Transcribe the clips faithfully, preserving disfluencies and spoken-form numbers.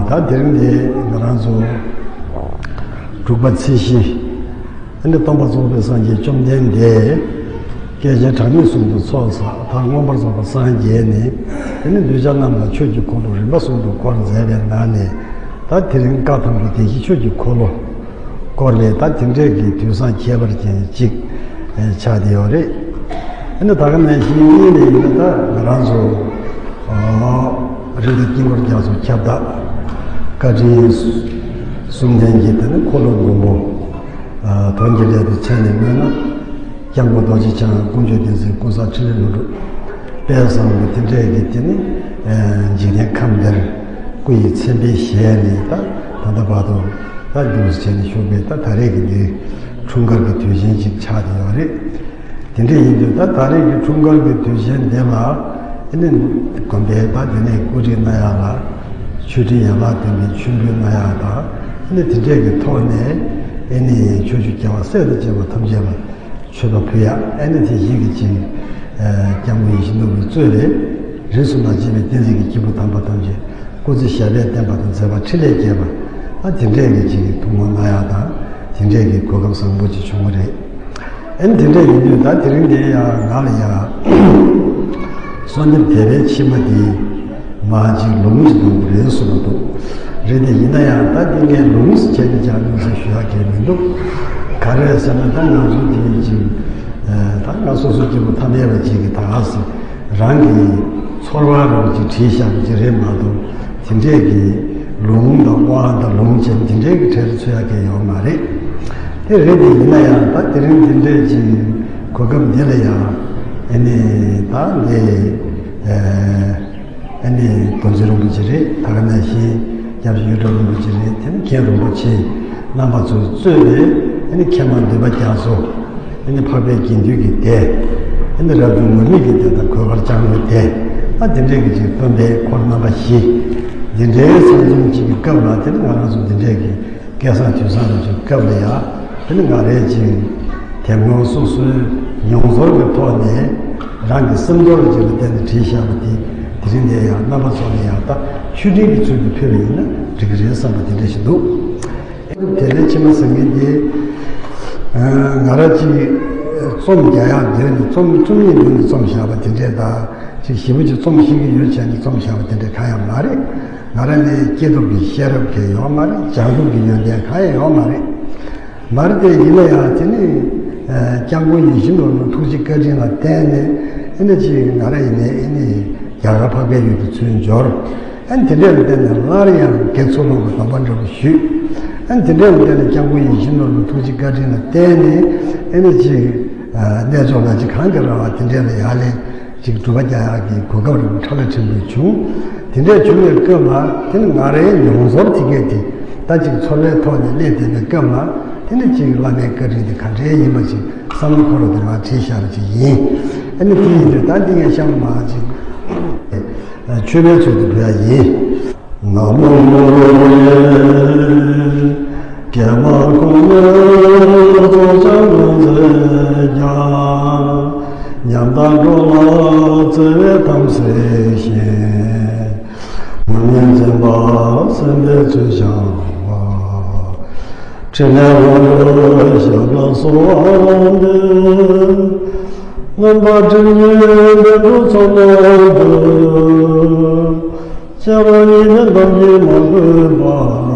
ད་དེ་རིང་འདི་ང་རང་ཚོ་དྲུག་པ་ཚེས་བཞི། ཨ་ནི་སྟོན་པ་རྫོགས་པའི་སངས་རྒྱས་བཅོམ་ལྡན་འདས་སྐད་ཅིག་གྲངས་མེད་གསུམ་དུ་ཚོགས་བསགས། ད་མངོན་པར་རྫོགས་པ་སངས་རྒྱས་ནས་ཨ་ནི་གདུལ་བྱ་རྣམས་ལ་ཆོས་ཀྱི་འཁོར་ལོ་རིམ་པ་གསུམ་དུ་བསྐོར་མཛད་པའི་ནང་ནས། ད་དེ་རིང་བཀའ་ཐམ་པའི་བདེ་གཤེགས་ཆོས་ཀྱི་འཁོར་ལོ་བསྐོར་བའི་ད་དེ་འདྲས་ཀྱི་དུས་བཟང་ཁྱད་པར་ཅན་ཅིག་ཆགས་བསྡད་ཡོད་རེད། ཨ་ནི་ད་ག་ནང་བཞིན་གཉིས་ནས་ཡིན་ན། ད་ང་རང་ཚོ་རི་དྭགས་དཀྱིལ་འཁོར་རྒྱ་མཚོ་ཁྱབ་བདག་བཀའ་དྲིན་གསུམ་ལྡན་གྱི་དེ་ནི་འཁོར་ལོ་མགོན་པོ། དོན་གྱི་ལས་དེ་མཚན་ནས་སྨོས་ན། སྐྱབས་མགོན་རྡོ་རྗེ་འཆང་དཀོན་མཆོག་བསྟན་འཛིན་ཀུན་བཟང་འཕྲིན་ལས་ལྷུན་གྲུབ། དཔལ་བཟང་པོ་དེ་འདྲས་ཀྱི་དེ་ནི་འཇིག་རྟེན་ཁམས་འདིར་སྐུ་ཡི་མཚན་དཔེ་བཞེས་ནས། ད་ད་ལྟ་བར་དུ་ད་འདུག་སེ་བྱས་ནས་བཞུགས་པའི་ད་ད་རེས་ཀྱི་འདི་འཁྲུངས་སྐར་གྱི་དུས་ཆེན་ཅིག་ཆགས་བསྡད་ཡོད་རེད། དེ་འདྲ་ཡིན་དུས་ད་ད་རེས་ཀྱི་འཁྲུངས་སྐར་གྱི་དུས་ཆེན་འདི་ལ་ཨ་ནི་དགོན་པའི་ད་དེ་ནས་བཀོད་སྒྲིག་གནང་ཡག་ལ། ཆོས་ཁྲིད་ཡན་ལག་བསྟན་པའི་མཆོད་འབུལ་གནང་ཡག་དང་། ཨ་ནི་དེ་འདྲས་ཀྱི་ཐོག་ནས་ཨ་ནི་ཕྱོགས་བཅུའི་རྒྱལ་བ་སྲས་དང་བཅས་པ་ཐམས་ཅད་ལ་མཆོད་པ་ཕུལ་ཡག་ཨ་ནི་དེ་བཞིན་གྱི་ཅིག་སྐྱབས་མགོན་ཡིད་བཞིན་ནོར་བུས་གཙོས་པའི་རིས་སུ་མ་ཆད་པའི་བསྟན་འཛིན་གྱི་སྐྱེས་བུ་དམ་པ་ཐམས་ཅད་སྐུ་ཚེ་ཞབས་པད་བརྟན་པ་དང་མཛད་པ་འཕྲིན་ལས་རྒྱས་པ། ཨ་དེ་འདྲས་ཀྱི་ཅིག་ཐུགས་སྨོན་གནང་ཡག་དང་། དེ་འདྲས་ཀྱི་གོ་སྐབས་བཟང་པོ་ཅིག་བྱུང་བ་རེད། ཨ་ནི་དེ་འདྲས་ཡིན་དུས་ད་དེ་རིང་འདིར་ཡང་ང་ལ་ཡང་གསོལ་འདེབས་དད་པའི་མཆི་མ་འདི་མར་ཅིག་ལུང་ཅིག་འདུག་རེད་གསུངས་པ་འདུག་རེད་དེ་ཡིན་ན་ཡང་ད་འདི་ངས་ལུང་ཟེར་བྱས་ནས་ཀྱང་མིང་ཟེར་ཞུ་ཡག་གི་མི་འདུག་ག་རེ་ཟེར་ན་ད་ང་ཚོ་དེ་ཅིག་ད་ང་སོ་སོ་སྐྱེ་བོ་ཐ་མལ་པ་ཅིག་གིས་ད་ག་ཟེ་རང་གི་ཚོར་བ་རང་གིས་བྲིས་བཞག་པ་ཅིག་རེད་མ་གཏོགས། དེ་འདྲས་ཀྱི་ལུང་དང་དབང་དང་ལུང་ཅན་དེ་འདྲས་ཀྱི་གྲས་ལ་ཚུད་ཡག་གི་ཡོད་མ་རེད། དེ་རེད་དེ་ཡིན་ན་ཡང་ད་དེ་རིང་འདི་འདྲས་ཀྱི་གོ་སྐབས་འདི་ལ་ཡང་ཨ་ནི་ད་འདི་ཨ་ནི་དགོན་འཛིན་རིན་པོ་ཆེ་རེད། ད་ག་ནང་བཞིན་སྐྱབས་རྗེ་གཡུ་སྒྲ་རིན་པོ་ཆེ་རེད། དེ་ནི་མཁན་རིན་པོ་ཆེ་རྣམ་པ་ཚོས་གཙོས་པའི་ཨ་ནི་མཁས་མང་འདུས་པ་རྒྱ་མཚོ། ཨ་ནི་འཕགས་པའི་དགེ་འདུན་གྱི་སྡེ། ཨ་ནི་རབ་བྱུང་ངུར་སྨྲིག་གི་སྡེ་དང་གོས་དཀར་ལྕང་ལོའི་སྡེ། ཨ་དེ་འདྲས་ཀྱི་ཅིག་སྟོན་པའི་འཁོར་རྣམ་པ་བཞི། འདི་འདྲའི་ཚང་འཛོམས་ཅིག་གི་སྐབས་ལ་དེ་ནི་ང་རང་ཚོ་འདི་འདྲས་ཀྱི་སྐལ་བཟང་དུས་བཟང་རེ་ཅིག་སྐབས་ལ་ཡ། དེ་ནི་ང་རའི་ཅིག་དེབ་ངོ་སོ་སོའི་མྱོང་ཚོར་གྱི་ཐོག་ནས་རང་གི་སེམས་ཚོར་ཅིག་ལ་བརྟེན་ནས་བྲིས་བཞག་པ་དེ། དེ་རིང་འདིར་ཡང་རྣམ་པ་ཚོ་ལ་ཡང་ད་མཆོད་སྤྲིན་གྱི་ཚུལ་དུ་ཕུལ་བ་ཡིན་ན་འགྲིག་གི་རེད་བསམ་པ་དེ་འདྲ་ཞིག་འདུག་དད་པའི་མཆི་མ་ཟེར་མཁན་དེ། ང་རང་ཅིག་རྩོམ་རྒྱག་ཡག་འདོད་ནས་རྩོམ་རྩོམ་ཡིག་འདོད་ནས་རྩོམ་བཞག་པ་དེ་འདྲས་དང་། ཅིག་ཞིབ་པོ་ཅིག་རྩོམ་ཤེས་ཀྱི་ཡོད་བྱས་ནས་རྩོམ་བཞག་པ་དེ་འདྲས་གང་ཡང་མ་རེད། ང་རང་ལ་སྐྱེས་ཐོབ་ཀྱི་ཤེས་རབ་གང་ཡང་ཡོད་མ་རེད། སྦྱངས་ཐུབ་ཀྱི་ཡོན་ཏན་གང་ཡང་ཡོད་མ་རེད། མ་རེད་དེ་ཡིན་ན་ཡང་དེ་ནི་སྐྱབས་མགོན་ཡིད་བཞིན་ནོར་བུའི་ཐུགས་རྗེ་བཀའ་དྲིན་ལ་བརྟེན་ནས། ཨ་ནི་ཅིག་ང་རང་ཡིན་ནའི་ཨ་ནི་རྒྱ་གར་འཕགས་པའི་ཡུལ་དུ་ཚུར་འབྱོར། ཨ་ནི་དེ་འདྲས་ལ་བརྟེན་ནས་སླར་ཡང་དགེ་ཚུལ་སློང་གི་སྡོམ་པ་འདྲ་པོ་ཞུས། ཨ་ནི་དེ་འདྲས་ལ་བརྟེན་ནས་སྐྱབས་མགོན་ཡིད་བཞིན་ནོར་བུའི་ཐུགས་རྗེ་བཀའ་དྲིན་ལ་བརྟེན་ནས། ཨ་ནི་ཅིག་གནས་མཆོག་ལ་ཅིག་གང་གི་ར་བ་དེ་འདྲས་ལ་ཡར་ལེན་ཅིག་སྒྲུབ་པ་རྒྱག་ཡག་གི་གོ་སྐབས་རིང་ཁྲ་ལ་ཕྲན་བུ་བྱུང་། དེ་འདྲས་བྱུང་བའི་སྐབས་ལ་དེ་ནི་ང་རའི་མྱོང་ཚོར་དེ་གས་དེ་ད་ཅིག་ཚོར་བའི་ཐོག་ནས་སླེབས་བསྡད་པའི་སྐབས་ལ། དེ་ནི་ཅིག་བླ་མའི་བཀའ་དྲིན་དེ་ག་འདྲས་ཡིན་པ་ཅིག་བསམ་བློ་འཁོར་བ་དེ་མར་བྲིས་བཞག་པ་ཅིག་ཡིན། ཨ་ནི་དེ་ཡིན་དུས་ད་འདི་ངས་གཤམ་མར་ཅིག་མཆོད་པའི་ཚུལ་དུ་འབུལ་ཡག་ཡིན། ན་མོ་ནོ་རོ་ཡེ། ཀྱེ་མ་ཀུན་ནས་རྫོགས་བྱང་ལ་མཛད་ཀྱང་། ཉམས་དང་འགྲོ་ལ་བརྩེ་བའི་དམ་སྲི་ཞིང་། ངུར་སྨྲིག་འཛིན་པ་སེམས་དཔའི་ཚུལ་འཆང་བ། ཕྲིན་ལས་དབང་པོའི་ཞབས་ལ་གསོལ་བ་འདེབས། མངོན་པར་སྒྲིབ་གཉིས་བཻ་ཌཱུརྱ་ཚོགས་རྣམས་ཀུན། སྐྱེ་བ་ཉིད་དུ་འདམ་གྱིས་མ་གོས་པ།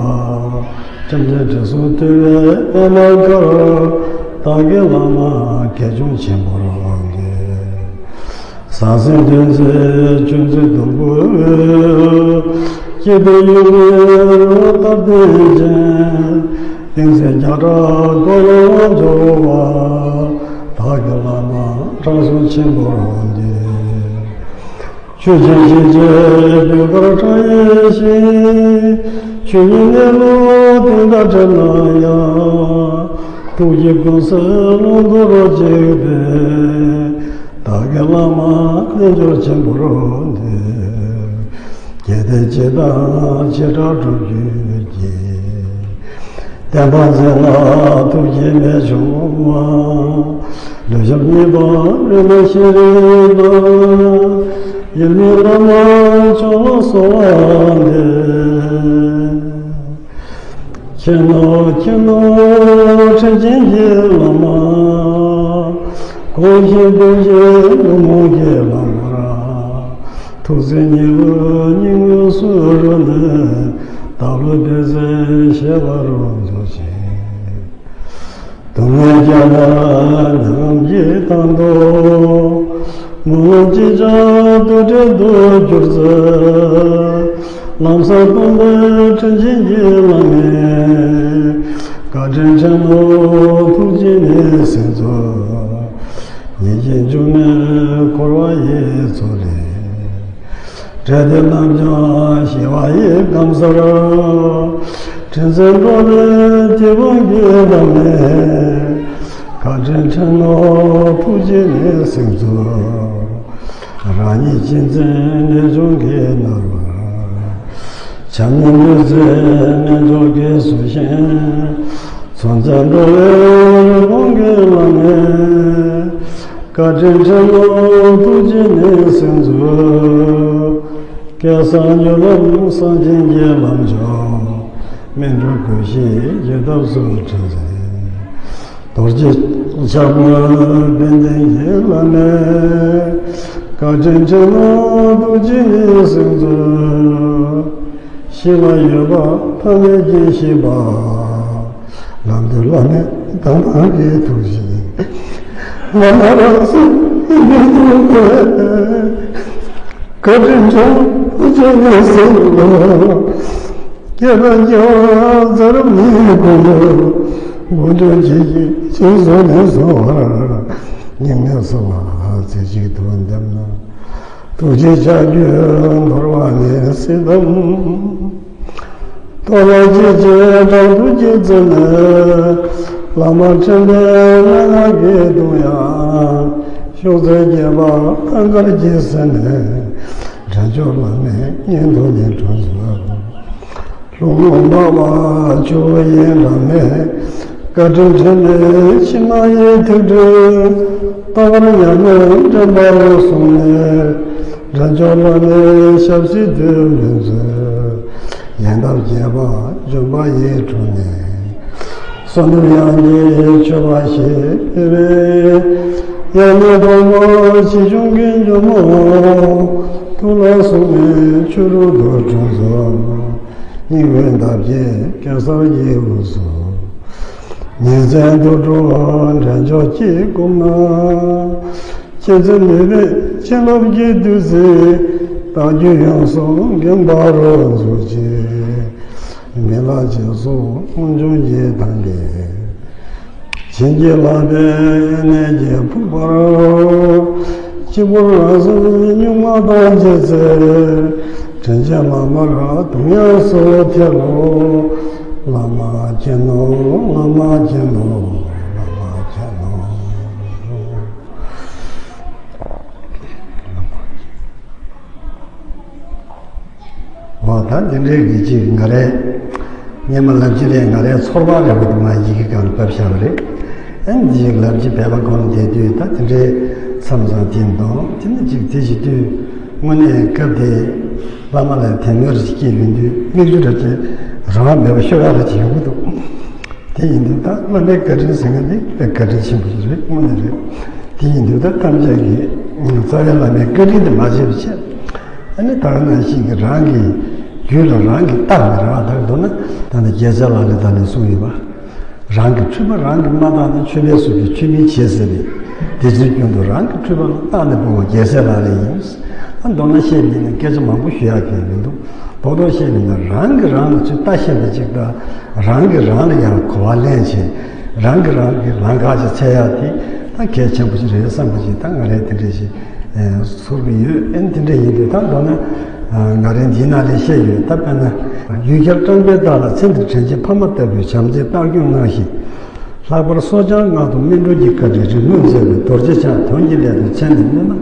ཐིམ་ཕྱིར་དྲི་བསུང་འཐུལ་བའི་པདྨ་གར། བདག་གི་བླ་མ་དགེ་སྦྱོང་ཆེན་པོར་འདུད། ཟང་ཟིང་འདུ་འཛི་ཆུ་འཛིན་སྡུག་ཀུན། སྐྱིད་སྡུག་ཡུལ་མིན་རོལ་པར་ལྡན་ཅིང་། གཏིང་གསལ་རྒྱ་གྲགས་འཁོར་ལོ་འབྱོར་བ། བདག་གི་བླ་མ་དྲང་སྲོང་ཆེན་པོར་འདུད། ཆོས་ཀྱི་ཞིང་གཅེས་ཟློས་གར་སྒྲ་ཡི་ཞིང་། ཆོས་ཉིད་གནས་ལུགས་གཏིང་དང་བྲལ་ན་ཡང་། ཐུགས་ཀྱི་ཀུན་གསལ་ཀློང་དུ་རོ་གཅིག་པའི། བདག་གི་བླ་མ་རྣལ་འབྱོར་ཆེན་པོར་འདུད། གལ་ཏེ་ཇི་ལྟར་བྱེ་བྲག་སྒྲུབ་བརྒྱུད་ཀྱི། བསྟན་པ་འཛིན་ལ་ཐུགས་བསྐྱེད་མེད་ཆུང་བ། ལུས་ཞབས་གཉིས་པ་རིན་པོ་ཆེ་རིག་པ། ཡུལ་མི་བླ་མ་མཆོག་ལ་གསོལ་བ་འདེབས། མཁྱེན་ནོ་མཁྱེན་ནོ་དྲིན་ཅན་གྱི་བླ་མ། གོང་བཞིན་གོང་བཞིན་ཐུན་མོང་གི་ལམ་བར། ཐུགས་བརྩེ་ཉེ་བའི་སྙིང་དབུས་སུ་རོལ་ནས། བདག་བློ་འདས་ཚེ་ཤེས་པ་རུ་མཛོད་ཅིག། སྡུག་བསྔལ་རྒྱ་མཚོ་མྱ་ངམ་གྱི་མདངས་སྟོབས། མུན་ལམ་ཅི་བྱ་དུར་ཁྲོད་དུ་གྱུར་ཚེ། ལམ་སྲང་སྟོན་པའི་དྲིན་ཅན་གྱི་བླ་མས། བཀའ་དྲིན་ཆེན་མོ་ཐུགས་རྗེ་ནས་གཟིགས་མཛོད། ཉེས་ཀྱི་སྒྱུ་མའི་འཁོར་བ་ཡི་མཚོ་ལས། བསྒྲལ་ཏེ་རྣམ་ཀྱང་ཞི་བ་ཡི་ཁམས་གསར། དྲིན་ཅན་འགྲོ་བའི་དེད་དཔོན་གྱི་བདག་མོས། བཀའ་དྲིན་ཆེན་མོ་ཐུགས་རྗེ་ནས་གཟིགས་མཛོད། རང་ཉིད་གཅེས་འཛིན་ནད་གཅོང་གིས་མནར་བར། བྱམས་སྙིང་ལུས་རྩལ་རྣལ་འབྱོར་གྱིས་གསོ་ཞིང་། མཚོན་བྱེད་འགྲོ་བའི་རི་བོང་གི་ལམ་ནས། བཀའ་དྲིན་ཆེན་མོ་ཐུགས་རྗེ་ནས་གཟིགས་མཛོད། སྐལ་བཟང་སྨོན་ལམ་གསང་ཆེན་གྱི་ལམ་མཆོག། སྨིན་གྲོལ་གོས་ཆེན་གྱི་ཐབས་སུ་བྲིས་མཛོད། རྡོ་རྗེ་འཆང་དབུས་དཔལ་ལྡན་གྱི་བླ་མས། བཀའ་དྲིན་ཆེན་མོ་ཐུགས་རྗེ་ནས་གཟིགས་མཛོད། གཤིས་ལ་ཡོད་པ་ཐ་མལ་གྱི་ཤེས་པ། ལམ་དུ་བླ་མའི་གདམས་ངག་གི་ཐུགས་རྗེ། ང་ན་རང་སེམས་མི་ཐུབ་པས། བཀའ་དྲིན་ཆེན་པོ་ཐུགས་རྗེ་ནས་གཟིགས་མཛོད། སྐྱེ་རྒ་རྒྱལ་བ་ཛ་རུ་ནི་ཀུན་ཏུ། མགོན་སྟོན་བྱེད་ཅིང་སེམས་གསོ་ནས་གསོ་བར། སྙིང་ནས་གསོ་བ་རྩེ་གཅིག་ཏུ་འདེབས་ན། ཐུགས་རྗེའི་ལྕགས་ཀྱུས་འདོར་བ་ནི་སྲིད་དམ། ཐོག་མ་སྐྱེ་མཆེད་དང་ཐུགས་ཀྱི་རྩེ་ནས། བླ་མ་དྲན་པའི་སྙན་ངག་གི་གདུང་དབྱངས། ཤོག་རྩལ་རྒྱས་པ་ཐང་དཀར་གྱི་ཟེར་ནས། འདྲ་འཇོག་བླ་མའི་སྙན་ཐོ་ནས་གྲོལ་མཛོད། ལྷུང་ལྷུང་འབབ་པ་ཆུ་བོ་ཡི་འགྲམ་ནས། བཀའ་དྲིན་དྲན་པའི་མཆི་མ་ཡི་ཐིགས་ཕྲེང་། རྟག་པར་ཉམས་ལེན་དྲན་པ་རུ་བཟུང་ནས། འདྲ་འཇོག་བླ་མའི་ཞབས་བསིལ་དུ་ལྷུན་མཛོད། ཡལ་འདབ་རྒྱས་པ་ལྗོན་པ་ཡི་དྲུང་ནས། བསོད་ནམས་དབྱངས་ཀྱི་མཆོད་པ་ཞིག་ཕུལ་བས། དབྱངས་ནི་དྭངས་མ་ཆེ་ཆུང་གི་ཇོ་མོ། ཐུགས་ལ་ཟུག་ནས་ཆུ་རུ་དུ་དྲངས་སོ། སྙིང་པོའི་འདབ་བརྒྱད་གེ་སར་གྱི་དབུས་སུ། ཉིན་མཚན་དུ་འགྲོ་འདྲ་འཇོག་གཅིག་བསྒོམས་ན། སྤྱན་རས་གཟིགས་ནུས་པའི་བྱིན་རླབས་ཀྱི་བདུད་རྩི། རྟག་བརྒྱུད་ཡོངས་སུ་འགེངས་པ་རུ་མཛོད་ཅིག། མི་ལ་རྗེས་སུ་དབང་ཆུང་གིས་དམ་པའི། བྱིན་གྱིས་བརླབས་པའི་གནས་ཀྱི་ཕུག་པར། གཅིག་པུར་རང་སེམས་གཉུག་མ་དང་མཇལ་ཚེ། དྲིན་ཅན་བླ་མར་གདུང་དབྱངས་སུ་འཐེན་ལོ། བླ་མ་མཁྱེན་ནོ། བླ་མ་མཁྱེན་ནོ། བླ་མ་མཁྱེན་ནོ། འོ་ད་འདི་འདྲའི་གི་ཅིག་ང་རའི་སྔོན་མ་ལབ་ཀྱི་རེད། ང་རའི་ཚོར་བ་རེ་བ་དུ་མ་ཡི་གེ་སྒང་ལ་ཕབ་བཞག་པ་རེད། ཨ་ནི་ཅིག་ལབ་ཀྱི་བོད་པ་ཁོང་བསྡད་དུས་ད་དེ་འདྲའི་མཚམས་མཚམས་དེ་འདོན་དེ་ནི་ཅིག་དེ་བྱེད་དུས་དངོས་གནས་སྐབས་དེ་བླ་མ་ལ་དད་མོས་རེ་སྐྱེས་ཡོང་དུས་མིག་ཆུ་རེ་ཅིག་རང་མེད་པ་ཤོར་ཡག་རེ་ཅིག་ཡོང་གི་འདུག་དེ་ཡིན་དུས་ད་བླ་མའི་བཀའ་དྲིན་ཟེར་མཁན་དེ་དཔེ་བཀའ་དྲིན་ཆེན་པོ་ཞིག་རེད། དངོས་གནས་རེད། དེ་ཡིན་དུས་ད་ཐམས་ཅད་ཀྱིས་རྩ་བའི་བླ་མའི་བཀའ་དྲིན་དེ་མ་བརྗེད་པ་བྱས། ཨ་ནི་ད་ག་ནང་བཞིན་གྱི་རང་གི་རྒྱུད་ལ་རང་གིས་བརྟགས་ནས་རང་བརྟགས་འདུག་ན། ད་ནི་རྒྱལ་སྲས་ལག་ལེན་ད་ནི་གསུངས་ཡོད་པ། རང་གི་འཁྲུལ་པ་རང་གིས་མ་བརྟགས་ན་ཆོས་པའི་ཚུལ་གྱིས་ཆོས་མིན་བྱེད་ཟེར་བས། དེ་ཚོའི་རྒྱུན་དུ་རང་གི་འཁྲུལ་པ་ལ་བརྟགས་ནས་སྤོང་བ་རྒྱལ་སྲས་ལག་ལེན་ཡིན། ཨ་མདོར་ན་བཤད་པ་ཡིན་ན་སྐད་ཆ་མང་པོ་ཞུ་ཡག་གི་མི་འདུག་རྡོག་རྡོག་བཤད་པ་ཡིན་ན་རང་གིས་རང་ལ་ཚུར་ལྟ་ཤེས་པ་ཅིག་དང་། རང་གིས་རང་ལ་ཡང་གོ་བ་ལེན་བྱེད། རང་གིས་རང་གི་ལམ་ཁ་ཅིག་འཚོལ་ཡག་དེ་ད་གལ་ཆེན་པོ་ཅིག་རེད་བསམ་པ་ཅིག་ད་ང་རས་དེ་འདྲ་ཞིག་ཚོར་གྱི་ཡོད། ཨ་ནི་དེ་འདྲ་ཡིན་དུས་ད་མདོར་ན་ང་རས་འདིའི་ནང་ལ་བཤད་ཡོད། ད་དཔེར་ན་ཡུལ་གྱར་སྤྲང་པོའི་བདག་ལ་ཚེ་འདིར་དྲིན་ཆེན་ཕ་མ་ལྟ་བུའི་བྱམས་བརྩེའི་བརྟག་སྐྱོང་གནང་ཞིང་། ལྷག་པར་སོ་བྱང་སྔགས་དང་སྨིན་གྲོལ་གྱི་བཀའ་དྲིན་རིང་མོས་མཛད་པའི་རྡོ་རྗེ་འཆང་དོན་གྱི་སླད་དུ་མཚན་ནས་སྨོས་ན།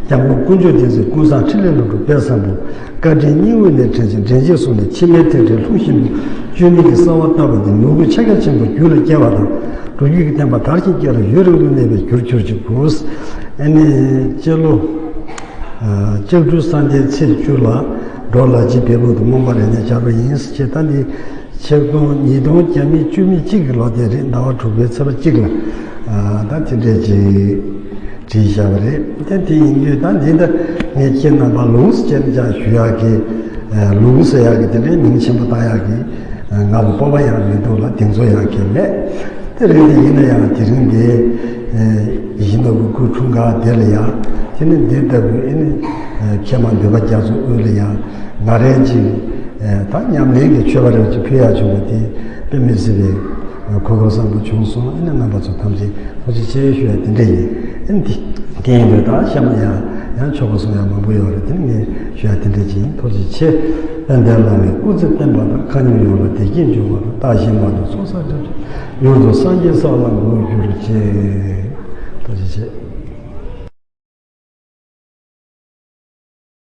སྐྱབས་མགོན་དཀོན་མཆོག་ལྡན་འཛིན་ཀུན་བཟང་འཕྲིན་ལས་ཀླུ་སྒྲུབ་དཔལ་བཟང་པོ། བཀའ་དྲིན་སྙིང་དབུས་ནས་དྲན་ཅིང་དྲན་ཅིང་བསྲུངས་ནས་འཆི་མེད་ཐེག་ཆེན་ལྷུན་བཞིན་དུ་བཅོས་མིན་གྱི་གསང་བ་བཏབ་པ་འདི་མོས་གུས་ཕྱག་རྒྱ་ཆེན་པོ་རྒྱུད་ལ་སྐྱེ་བ་དང་། སྒྲུབ་བརྒྱུད་ཀྱི་བསྟན་པ་དར་ཞིང་རྒྱས་ལ་ཡུན་རིང་དུ་གནས་པའི་རྒྱུར་གྱུར་ཅིག་གུ། ཨ་ནི་སྤྱི་ལོ། ལྕགས་སྦྲུལ་ས་ཟླའི་ཚེས་བཅུ་ལ་འབྲོག་ལ་རྗེ་བལ་ལུང་དུ་སྨོན་པ་རེ་གནས་བྱ་རུ་ཡིན་ཟེར། ད་འདི་ ཆིག་སྟོང་ཉིས་སྟོང་བརྒྱ་མེད་བཅུ་མེད་གཅིག་གི་ལོ་དེ་རེད། ཟླ་བ་དྲུག་པའི་ཚེས་པ་གཅིག་ལ། ཨ། ད་དེ་འདྲས་ཅིག་བྲིས་བཞག་པ་རེད། ད་དེ་ཡིན་དུས་ད་འདི་ད་ངས་ཁྱེད་རྣམ་པ་ལུང་ཟེར་ཅན་ཅག་ཞུ་ཡག་གི། ཨ། ལུང་ཟེར་ཡག་གི་དེ་འདྲའི་མིང་ཆེན་པོ་བཏགས་ཡག་གི། ཨ། ང་ལ་སྤོབས་པ་ཡང་མི་འདུག་ལ། དེ་ཚོ་ཡང་གལ་མེད། དེ་རིང་དེ་ཡིན་ན་ཡང་དེ་རིང་འདི་ཡིད་བཞིན་ནོར་བུའི་སྐུ་འཁྲུངས་སྐར་དེ་ལ་ཡང་དེ་ནི་འདི་ལྟ་བུའི་ཨེ་ནི་མཁལ་མ་འདུས་པ་རྒྱ་མཚོའི་དབུས་ལ་ཡང་ང་རང་ཅིག་ད་ཉམས་ལེན་གྱི་མཆོད་པ་རེ་ཅིག་ཕུལ་ཡག་བྱུང་བ་དེ་དཔེ་མི་སྲིད་པའི་གོ་སྐབས་བཟང་པོ་བྱུང་སོང་། ཨེ་ནི་རྣམ་པ་ཚོ་ཐམས་ཅད་ཐུགས་རྗེ་ཆེ་ཞུ་ཡག་དེ་འདྲ་ཡིན། ཨེ་ནི་དེ་ཡིན་དུས་ད་གཤམ་ལ་ཡང་ཡང་ཆོག་པ་གསུང་ཡག་མང་པོ་ཡོད་རེད། དེ་ནི་ངས་ཞུ་ཡག་དེ་འདྲ་ཅིག་ཡིན། ཐུགས་རྗེ་ཆེ། དཔལ་ལྡན་བླ་མའི་སྐུ་ཚེ་བརྟན་པ་དང་། མཁའ་མཉམ་ཡོངས་ལ་བདེ་སྐྱིད་འབྱུང་བ་དང་། བདག་གཞན་མ་གཏོགས་ཚོགས་བསགས་ཐམས་ཅད་མྱུར་དུ་སངས་རྒྱས་ས་ལ་འགོད་གྱུར་ཅིག་ཐུགས་རྗེ་ཆེ།